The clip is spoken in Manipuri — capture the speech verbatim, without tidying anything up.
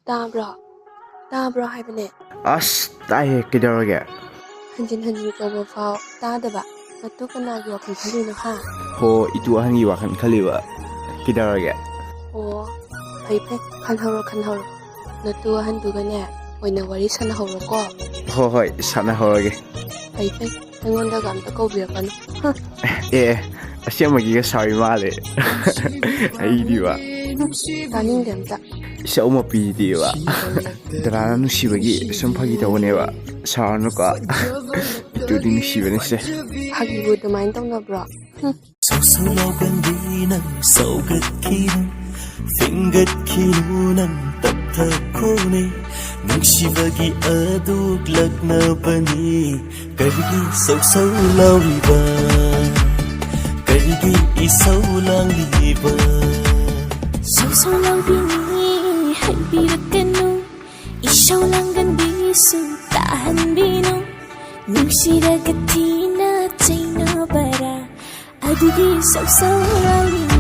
ꯇꯥꯕ꯭ꯔꯣ? ꯇꯥꯕ꯭ꯔꯣ ꯍꯥꯏꯕꯅꯦ꯫ ꯑꯁ, ꯇꯥꯏꯌꯦ꯫ ꯀꯩꯗꯧꯔꯒꯦ? ꯍꯟꯖꯤꯟ ꯍꯟꯖꯤꯟ ꯀꯧꯕ ꯐꯥꯎ ꯇꯥꯗꯕ꯫ ꯅꯇꯨ ꯀꯅꯥꯒꯤ ꯋꯥꯈꯜ ꯈꯜꯂꯤꯅꯣ ꯍꯥ? ꯍꯣ, ꯏꯇꯨ ꯑꯍꯟꯒꯤ ꯋꯥꯈꯜ ꯈꯜꯂꯤꯕ꯫ ꯀꯩꯗꯧꯔꯒꯦ? ꯑꯣ, ꯐꯩ ꯐꯩ, ꯈꯟꯍꯧꯔꯣ ꯈꯟꯍꯧꯔꯣ꯫ ꯅꯇꯨ ꯑꯍꯟꯗꯨꯒꯅꯦ ꯑꯣꯏꯅ ꯋꯥꯔꯤ ꯁꯥꯟꯅꯍꯧꯔꯣꯀꯣ꯫ ꯍꯣ ꯍꯣꯏ, ꯁꯥꯟꯅꯍꯧꯔꯒꯦ꯫ ꯐꯩ ꯐꯩ, ꯑꯩꯉꯣꯟꯗꯒ ꯑꯝꯇ ꯀꯧꯕꯤꯔꯛꯀꯅꯨ꯫ ꯍ, ꯑꯦ ꯑꯦ, ꯑꯁꯦꯡꯕꯒꯤꯒ ꯁꯥꯎꯔꯤ ꯃꯥꯜꯂꯦ꯫ ꯑꯩꯗꯤꯕ꯫ ꯇꯥꯅꯤꯡꯗꯦ ꯑꯝꯇ꯫ ꯏꯁꯧ ꯃꯄꯤꯗꯤꯕ꯫ ꯗꯗꯥꯅ ꯅꯨꯡꯁꯤꯕꯒꯤ ꯁꯨꯝ ꯐꯥꯒꯤ ꯇꯧꯕꯅꯦꯕ꯫ ꯁꯥꯎꯔꯅꯨꯀꯣ꯫ ꯏꯇꯨꯗꯤ ꯅꯨꯡꯁꯤꯕꯅꯤꯁꯦ꯫ ꯐꯥꯒꯤꯕꯨ ꯑꯗꯨꯃꯥꯏꯅ ꯇꯧꯅꯕ꯭ꯔꯣ? ꯍꯨꯝ꯫ ꯁꯧꯁꯧ ꯂꯥꯎꯒꯟꯕꯤ ꯅꯪ ꯁꯧꯒꯠꯈꯤꯅꯨ, ꯐꯤꯡꯒꯠꯈꯤꯅꯨ ꯅꯪ ꯇꯞꯊꯈꯣꯅꯦ꯫ ꯅꯨꯡꯁꯤꯕꯒꯤ ꯑꯗꯨꯛ ꯂꯛꯅꯕꯅꯤ ꯀꯔꯤꯒꯤ ꯁꯧꯁꯧ ꯂꯥꯎꯔꯤꯕ? ꯀꯔꯤꯒꯤ ꯏꯁꯧ ꯂꯥꯡꯂꯤꯕ? ꯁꯧꯁꯧ ꯂꯥꯎꯕꯤꯅꯤ ꯍꯥꯏꯕꯤꯔꯛꯀꯅꯨ, ꯏꯁꯧ ꯂꯥꯡꯒꯟꯕꯤꯁꯨ ꯇꯥꯍꯟꯕꯤꯅꯨ꯫ ꯅꯨꯡꯁꯤꯔꯒ ꯊꯤꯅ ꯆꯩꯅꯕꯔꯥ ꯑꯗꯨꯒꯤ ꯁꯧꯁꯧ ꯂꯥꯎꯔꯤꯅꯤ?